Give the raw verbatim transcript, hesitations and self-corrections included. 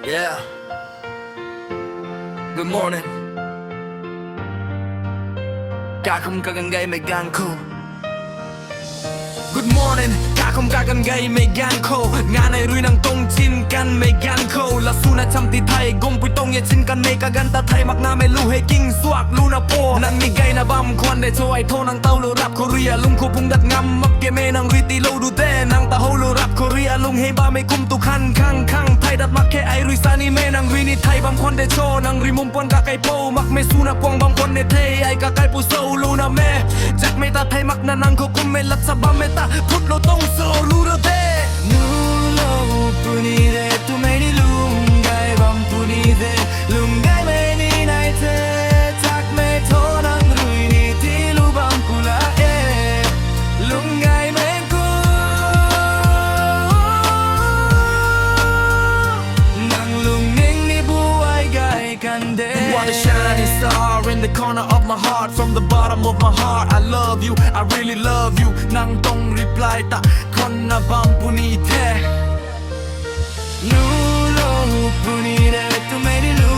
Yeah. Good morning. Kakum kaganv gaymei ganv khou. Good morning. Kakum kaganv gaymei ganv khou, nganei rui nang tuang chin kanmei ganv khou, lasuna cham ti thei gumpui tuang e chin kanmei kaganv ta thei maknamei lu hei king suak luna po. Nang ni gayna bam khwan de cho ai tho nang taw lu rap khou rui alung khou phung dat ngam mak ke me nang rui ti lo du te nang ta how lu rap khou rui alung hei bam e kum tu khan khang khang thei dat mak khe ai rui sa ni me nang rui ni thei bam khwan de cho nang rui mum puan ka kai po mak me suna puang bam khwan de thei ai ka kai pu so luna me. Jakmei ta thei makna nang khou kummei lat sa bammei ta thut lo tang so lu ra de. Nu lo puni de twmei ni lung gay bam puni de, lung gaymei ni nai the, takmei tho nang rui ni ti lu bam ku la e, lung gaymei ku. Nang lungning ni bu ai gay kan de. You are the shining star in the corner of my heart. From the bottom of my heart, I love you, I really love you. Nang tuang reply ta khwanna bam puni the. Nu lo puni de twmei ni lu